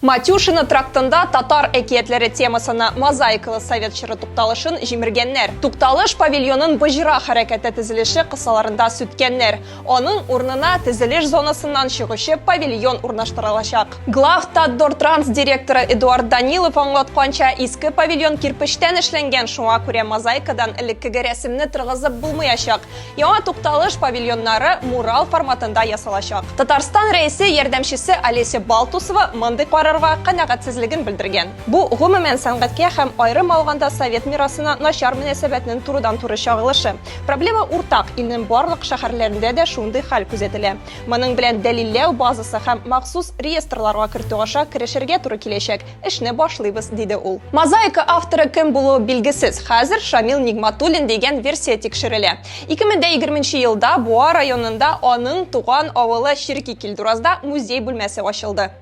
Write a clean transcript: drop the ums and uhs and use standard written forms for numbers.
Матюшино трактында татар әкиятләре темасына мозаикалы совет чоры тукталышын җимергәннәр. Тукталыш павильонын боҗра хәрәкәте төзелеше кысаларында сүткәннәр. Аның урынына төзелеш зонасыннан чыгучы павильон урнаштырылачак. Главтатдортранс директоры Эдуард Данилов аңлатканча, иске павильон кирпечтән эшләнгән, шуңа күрә мозаикадан элеккеге рәсемне торгызып булмыячак. Яңа тукталыш павильоннары мурал форматында ясалачак. Татарстан Рәисе ярдәмчесе Олеся Балтусова мондый карарга канәгатьсезлеген белдергән. Бу, гомумән, сәнгатькә һәм, аерым алганда, совет мирасына начар мөнәсәбәтнең турыдан-туры чагылышы. Проблема уртак, илнең барлык шәһәрләрендә дә шундый хәл күзәтелә. Моның белән дәлилләү базасы һәм махсус реестрларга кертү аша керешергә туры киләчәк. Эшне башлыйбыз, диде ул. Мозаика авторы кем булуы билгесез. Хәзер Шамил Нигматуллин дигән версия тикшерелә. 2020 елда Буа районында аның туган авылы Черки Килдуразда музей бүлмәсе ачылды.